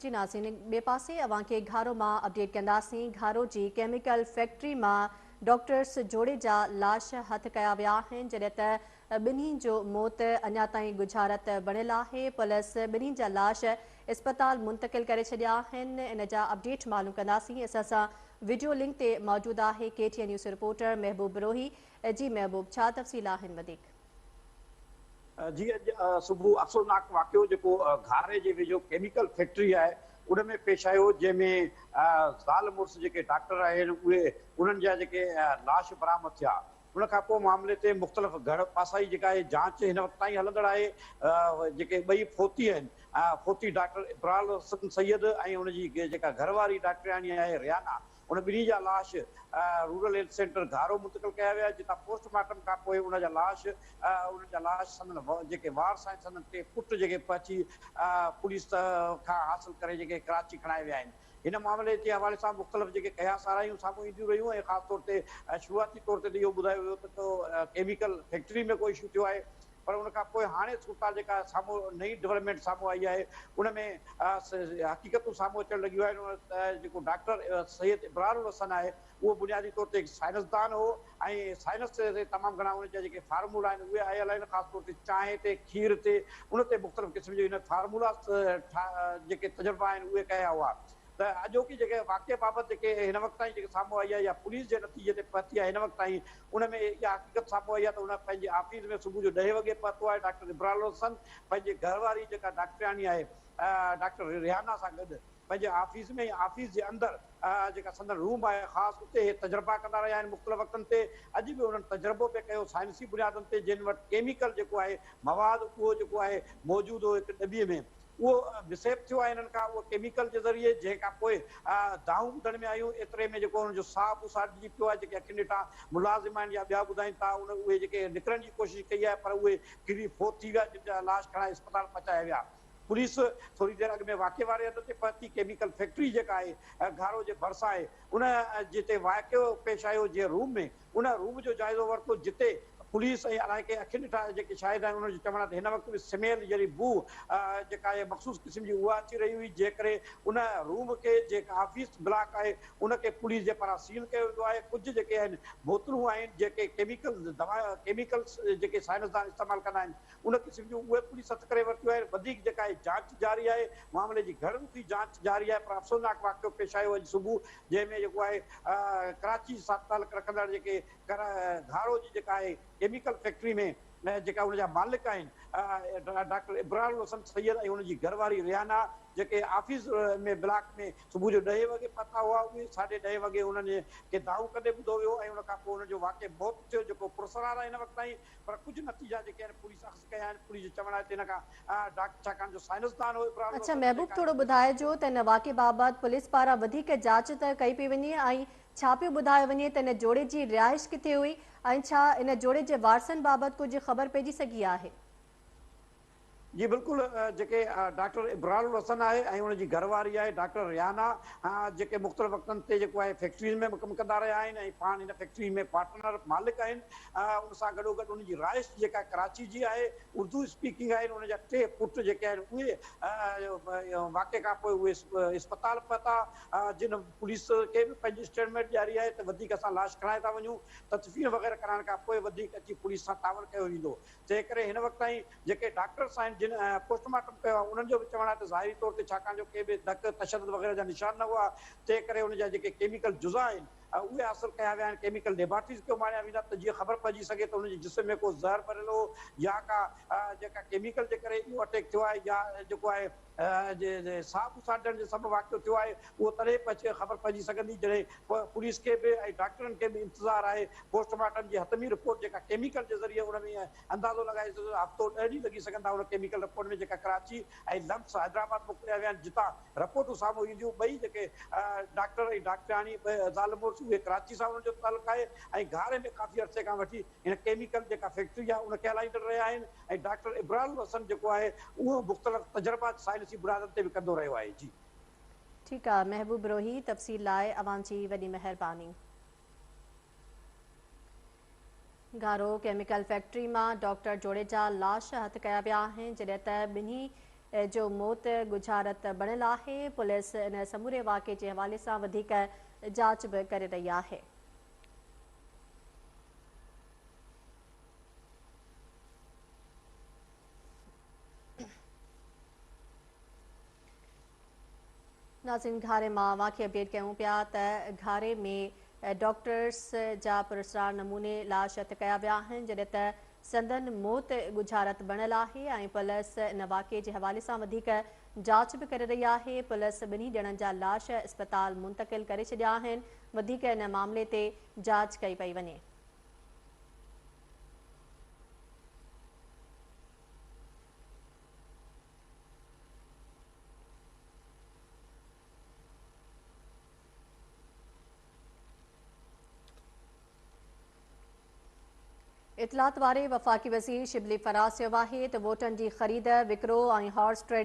جي ناظرين ٻئي پاسي اوهان کي گهارو مان اپڊيٽ ڪنداسين گهارو جي ڪيميڪل فيڪٽري مان ڊاڪٽرس جوڙي جا لاش هٿ ڪيا ويا آهن جڏهن ته ٻنهي جو موت اڃا تائين ڳجهارت بڻيل آهي پوليس ٻنهي جا لاش اسپتال منتقل ڪري ڇڏيا آهن ان جا اپڊيٽ معلوم ڪنداسين اسان سان وڊيو لنڪ تي موجود آهي K T N news reporter Mehboob Brohi جي محبوب ڇا تفصيل آهن وڌيڪ. جي اڄ صبح افسوسناڪ واقعو جيڪو گهاري جي ويجهو ڪيميڪل فيڪٽري آهي ان ۾ پيش آيو جنهن ۾ زال مڙس جيڪي ڊاڪٽر آهن اهي انهن جا جيڪي لاش برآمد ٿيا ان کان پوء معاملي تي مختلف گهڙ پاسائي جيڪا آهي جاچ هن وقت تائين هلندڙ آهي جيڪي ٻئي فوتي آهن فوتي ڊاڪٽر ابرار حسن سيد ۽ ان جي جيڪا گهر واري ڊاڪٽرياڻي آهي ريانا ان ٻنهي جا لاش رورل هيلٿ سينٽر گهارو منتقل ڪيا ويا، جتان پوسٽ مارٽم کانپوء ان جا لاش انهن جا لاش سندن جيڪي وارث آهن سندن ٽي پٽ جيڪي پهچي پوليس کان حاصل ڪري جيڪي ڪراچي کڻائي ويا آهن. هن معاملي جي حوالي سان مختلف جيڪي قياس آرائيون سامهون اينديون رهيون ۽ خاص طور تي شروعاتي طور تي ته اهو ٻڌايو ويو ته ڪو ڪيميڪل فيڪٽري ۾ ڪو اشو ٿيو آهي پر ان کان پوء هاڻي صورتحال جيڪا سامهون نئين ڊولپمينٽ سامهون آئي آهي ان ۾ حقيقتون سامهون اچڻ لڳيون آهن ته جيڪو ڊاڪٽر سيد ابرار الحسن آهي اهو بنيادي طور تي هڪ سائنسدان هو ۽ سائنس تي تمام گهڻا ان جا جيڪي فارمولا آهن اهي آيل آهن خاص طور تي چانهه تي کير تي ان تي مختلف قسم جي هن فارمولا جيڪي تجربا آهن اهي ڪيا هئا ته اڄوڪي جيڪي واقعي بابت جيڪي هن وقت تائين جيڪي سامهون آئي آهي يا پوليس جي نتيجي تي پهتي آهي هن وقت تائين ان ۾ اها حقيقت سامهون آئي آهي ته هن پنهنجي آفيس ۾ صبح جو ڏهين وڳي پهتو آهي ڊاڪٽر ابرار الحسن پنهنجي گهر واري جيڪا ڊاڪٽرياڻي آهي ڊاڪٽر ريحانه سان گڏ پنهنجي آفيس ۾ ۽ آفيس جي اندر جيڪا سندن روم آهي خاص اتي اهي تجربا ڪندا رهيا آهن مختلف وقتن تي اڄ به انهن تجربو پئي ڪيو سائنسي بنيادن تي جن وٽ ڪيميڪل جيڪو آهي مواد اهو جيڪو آهي موجود هو هڪ ڏٻي ۾ اهو مسيپ ٿيو آهي هنن کان اهو ڪيميڪل جي ذريعي جنهن کان پوء دانهون ٻڌڻ ۾ آيون ايتري ۾ جيڪو انهن جو ساهه به ساڙجي پيو آهي جيڪي اکين ڏٺا ملازم آهن يا ٻيا ٻڌائين ٿا ان اهي جيڪي نڪرڻ جي ڪوشش ڪئي آهي پر اهي ڪري فوت ٿي ويا جن جا لاش کڻائي اسپتال پهچايا ويا پوليس ٿوري دير اڳ ۾ واقعي واري هنڌ تي پهتي ڪيميڪل فيڪٽري جيڪا آهي گهارو جي ڀرسان آهي ان جتي واقعو پيش آيو جنهن روم ۾ ان روم جو جائزو ورتو جتي پوليس ۽ علائقي اکين ڏٺا جيڪي شاهد آهن انهن جو چوڻ آهي ته هن وقت به سميل يعني بوء جيڪا آهي مخصوص قسم جي اها اچي رهي هئي جنهن ڪري ان روم کي جيڪا آفيس بلاڪ آهي ان کي پوليس جي پاران سيل ڪيو ويندو آهي ڪجهه جيڪي آهن بوتلون آهن جيڪي ڪيميڪل دوا ڪيميڪلس جيڪي سائنسدان استعمال ڪندا آهن ان قسم جون اهي پوليس هٿ ڪري ورتيون آهن، وڌيڪ جيڪا آهي جاچ جاري آهي، معاملي جي گهڻ رخي جاچ جاري آهي پر افسوسناڪ واقعو پيش آيو اڄ صبح جنهن ۾ جيڪو آهي ڪراچي سان تعلق رکندڙ جيڪي گهارو جي جيڪا آهي ڪيميڪل فيڪٽري ۾ جيڪا ان جا مالڪ آهن ڊاڪٽر ابرار الحسن سيد ۽ ان جي گهر واري ريحانه جيڪي آفيس ۾ بلاڪ ۾ صبح جو ڏهين وڳي پهتا هئا اهي ساڍي ڏهين وڳي انهن کي دانهون ڪندي ٻڌو ويو ۽ ان کان پوء انهن جو واقعي موت ٿيو جيڪو پراسرار آهي هن وقت تائين پر ڪجهه نتيجا جيڪي آهن پوليس اخذ ڪيا آهن، پوليس جو چوڻ آهي ته هن کان ڊاڪٽر ڇاڪاڻ جو سائنسدان هو ابرار اڇا الحسن محبوب جيڪا ٿورو ٻڌائجو ته ان واقعي بابت پوليس پاران وڌيڪ جاچ ته ڪئي پئي وڃي ۽ ڇا پيو ٻڌايو وڃي ته ان جوڙي جي رهائش ڪٿي هئي ۽ ڇا ان جوڙي جي وارثن بابت ڪجهه خبر پئجي سگهي آهي؟ جي بلڪل جيڪي ڊاڪٽر ابرار الحسن آهي ۽ ان جي گهر واري آهي ڊاڪٽر ريحانه جيڪي مختلف وقتن تي جيڪو آهي فيڪٽرين ۾ به ڪم ڪندا رهيا آهن ۽ پاڻ هن فيڪٽري ۾ پارٽنر مالڪ آهن ان سان گڏوگڏ ان جي رهائش جيڪا ڪراچي جي آهي اردو اسپيڪنگ آهن ان جا ٽي پٽ جيڪي آهن اهي واقعي کان پوء اهي اسپتال پهتا جن پوليس کي به پنهنجي اسٽيٽمينٽ ڏياري آهي ته وڌيڪ اسان لاش کڻائي ٿا وڃون تدفين وغيره ڪرائڻ کان پوء وڌيڪ اچي پوليس سان تعاون ڪيو ويندو تنهن ڪري هن وقت تائين جيڪي ڊاڪٽرس آهن جن پوسٽ مارٽم ڪيو آهي انهن جو به چوڻ آهي ته ظاهري طور تي ڇاڪاڻ جو ڪي به ڌڪ، تشدد وغيره جا نشان نه هئا تنهن ڪري ان جا جيڪي ڪيميڪل جزا آهن اهي حاصل ڪيا ويا آهن ڪيميڪل ليبارٽريز کي اماڻيا ويندا ته جيئن خبر پئجي سگهي ته ان جي جسم ۾ ڪو زهر ڀريل هو يا ڪا جيڪا ڪيميڪل جي ڪري اهو اٽيڪ ٿيو آهي يا جيڪو آهي ساهه پسارجڻ جي سبب واقعو ٿيو آهي اهو تڏهن پهچي خبر پئجي سگهندي جڏهن پوليس کي به ۽ ڊاڪٽرن کي به انتظار آهي پوسٽ مارٽم جي حتمي رپورٽ جيڪا ڪيميڪل جي ذريعي ان ۾ اندازو لڳائي سگهجي ٿو هفتو ڏهه ڏينهن لڳي سگهن ٿا ان ڪيميڪل رپورٽ ۾ جيڪا ڪراچي ۽ لمس حيدرآباد موڪليا ويا آهن جتان رپورٽون سامهون اينديون ٻئي جيڪي ڊاڪٽر ۽ ڊاڪٽرياڻي زال مڙس اهي ڪراچي سان انهن جو تعلق آهي ۽ گهاري ۾ ڪافي عرصي کان وٺي هن ڪيميڪل جيڪا فيڪٽري آهي ان کي هلائيندڙ رهيا آهن ۽ ڊاڪٽر ابرار الحسن جيڪو آهي اهو مختلف تجربا سائنسي بنيادن تي به ڪندو رهيو آهي جي. ٺيڪ آ محبوب روهي تفصيل لاء اوهان جي وڏي مهرباني. گهارو ڪيميڪل فيڪٽري مان ڊاڪٽر جوڙي جا لاش هٿ ڪيا ويا آهن جڏهن ته ٻنهي جو موت ڳجهارت بڻيل آهي. پوليس ان سموري واقعي جي حوالي سان وڌيڪ جاچ به ڪري رهي آهي. ناظرين گهاري مان اوهان کي اپڊيٽ ڪيون پيا ته گهاري ۾ ڊاڪٽرز جا پراسرار نموني لاش هٿ ڪيا ويا آهن، جڏهن ته سندن موت ڳجهارت بڻيل آهي ۽ پوليس ان واقعي جي حوالي سان وڌيڪ جاچ به ڪري رهي آهي. پوليس ٻنهي ڄڻن جا لاش اسپتال منتقل ڪري ڇڏيا آهن، وڌيڪ ان معاملي تي جاچ ڪئي پئي وڃي. اطلاعات واري وفاقي وزير شبلي فراز چيو آهي ته ووٽن جي خريد، وڪرو ۽ هارس ٽريڊنگ.